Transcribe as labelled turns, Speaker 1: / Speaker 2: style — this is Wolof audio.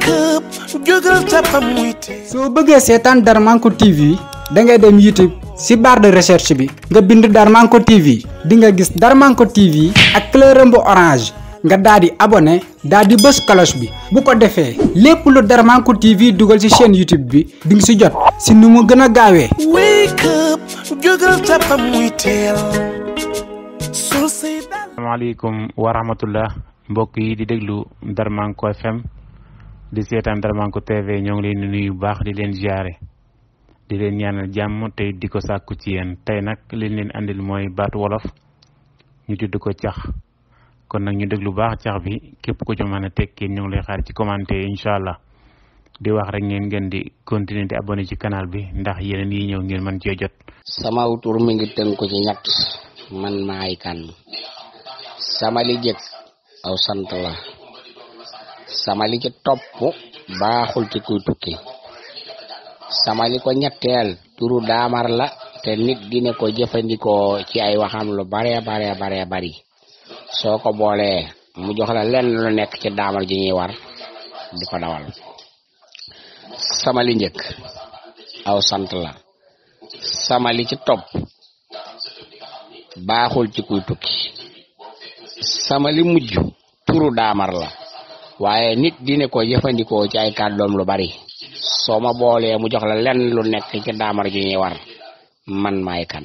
Speaker 1: Wake up, jógal tapam muy teel.
Speaker 2: soo bëggee seetaan Darmanko TV da ngay dem YouTube ci barre de recherche bi nga bind Darmanko TV di nga gis Darmanko TV ak fleuram bu orange nga daldi abonné daldi bës cloche bi bu ko defee lépp lu Darmanko TV dugal ci chaîne YouTube bi di nga ci jot ci nu mu gën a gaawee.
Speaker 1: Wake up, jógal tapam muy teel.
Speaker 3: Asalaamaaleykum wa rahmatullah mbokk yi di déglu Darmanko FM di seetaan Darmanko TV ñoo ngi leen di nuyu bu baax di leen ziare di leen ñaanal jàmm tey di ko sàkku ci yéen tey nag liñ leen andil mooy baatu wolof ñu tudd ko cax kon nag ñu déglu baax cax bi képp ku ci mën a tekki ñu ngi lay xaar ci commentaire incha allah di wax rek ngeen di continuer di abonné ci canal bi ndax yeneen yi ñëw ngeen mën cee jot.
Speaker 4: sama tur mi ngi tënku ci ñett man maay kan sama li jëkk aw sant la sama li ci topp baaxul ci kuy tukki sama li ko ñetteel turu daamar la te nit dina ko jëfandikoo ci ay waxam lu bare bari soo ko boolee mu jox la lenn lu nekk ci daamar ji ñuy war di ko dawal sama li njëkk aw sant la sama li ci topp baaxul ci kuy tukki sama li mujj turu daamar la waaye nit dina ko jëfandikoo ci ay kàddoom lu bari soo ma boolee mu jox la lenn lu nekk ci daamar ji ñuy war man maay kan.